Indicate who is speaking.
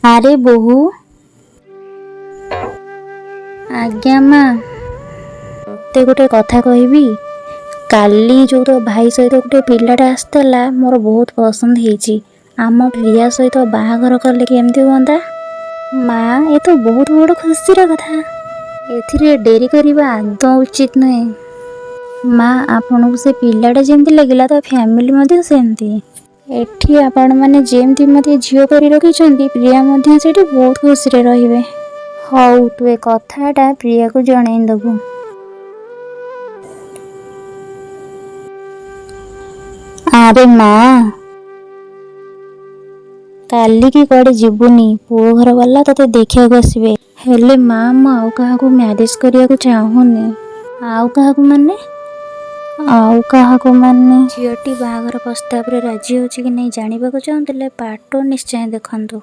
Speaker 1: ଆରେ ବୋହୂ। ଆଜ୍ଞା ମା। ତତେ ଗୋଟେ କଥା କହିବି, କାଲି ଯେଉଁ ତୋ ଭାଇ ସହିତ ଗୋଟେ ପିଲାଟା ଆସିଥିଲା, ମୋର ବହୁତ ପସନ୍ଦ ହେଇଛି। ଆମ ପ୍ରିୟା ସହିତ ବାହାଘର କଲେ କେମିତି ହୁଅନ୍ତା? ମା, ଏ ତ ବହୁତ ବଡ଼ ଖୁସିର କଥା, ଏଥିରେ ଡେରି କରିବା ଆଦୌ ଉଚିତ ନୁହେଁ। ମା, ଆପଣଙ୍କୁ ସେ ପିଲାଟା ଯେମିତି ଲାଗିଲା, ତା ଫ୍ୟାମିଲି ମଧ୍ୟ ସେମିତି। ଏଠି ଆପଣମାନେ ଯେମିତି ମୋତେ ଝିଅ କରି ରଖିଛନ୍ତି, ପ୍ରିୟା ମଧ୍ୟ ସେଠି ବହୁତ ଖୁସିରେ ରହିବେ। ହଉ, ତୁ ଏ କଥାଟା ପ୍ରିୟାକୁ ଜଣେଇ ଦେବୁ। ଆରେ ମା, କାଲିକି କୁଆଡ଼େ ଯିବୁନି, ପୁଅ ଘର ବାଲା ତୋତେ ଦେଖିବାକୁ ଆସିବେ। ହେଲେ ମା, ମୁଁ ଆଉ କାହାକୁ ମ୍ୟାରେଜ୍ କରିବାକୁ ଚାହୁଁନି। ଆଉ କାହାକୁ ମାନେ? ଆଉ କାହାକୁ ମାନେ? ଝିଅଟି ବାହାଘର ପ୍ରସ୍ତାବରେ ରାଜି ହେଉଛି କି ନାହିଁ ଜାଣିବାକୁ ଚାହୁଁଥିଲେ ପାର୍ଟ 2 ନିଶ୍ଚୟ ଦେଖନ୍ତୁ।